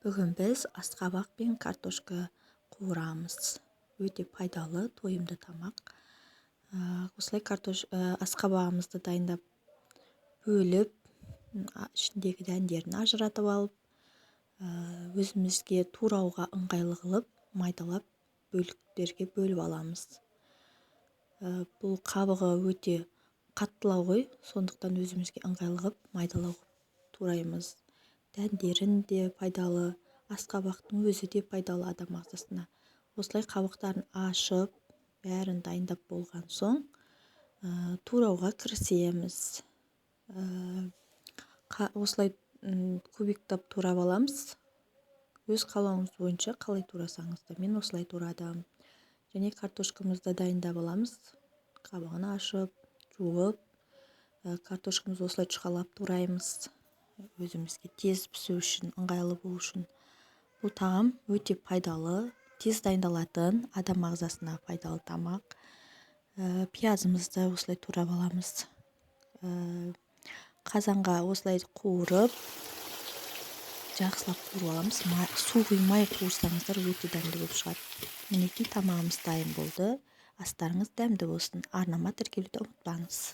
Бүгін біз асқабақ пен картошка қуырамыз. Өте пайдалы, тойымды тамақ. Осылай асқабағымызды дайындап бөліп, ішіндегі дәндерін ажыратып алып, өзімізге турауға ыңғайлы қылып, майдалап бөліктерге бөліп аламыз. Бұл қабығы өте қаттылау ғой, сондықтан өзімізге ыңғайлы қылып майдалау тураймыз. Дәндерін де пайдалы, асқабақтың өзі де пайдалы адам ағзасына. Осылай қабықтарын ашып, бәрін дайындап болған соң, турауға кірісеміз. Осылай кубиктап турап аламыз. Өз қалауыңыз бойынша қалай турасаңыз да, мен осылай турадым. Және картошкамызды дайындап аламыз. Қабығын ашып, жуып, картошкамызды осылай жұқалап тураймыз. Өзімізге тез пісу үшін, ыңғайлы болу үшін. Бұл тағам өте пайдалы, тез дайындалатын, адам ағзасына пайдалы тамақ. Пиязымызды осылай турап аламыз. Қазанға осылай қуырып, жақсылап қуырып аламыз. Су құймай қуырсаңыздар, өте дәмді болып шығады. Мінекей, тамағымыз дайын болды. Астарыңыз дәмді болсын. Арнама тіркелуді ұмытпаңыз.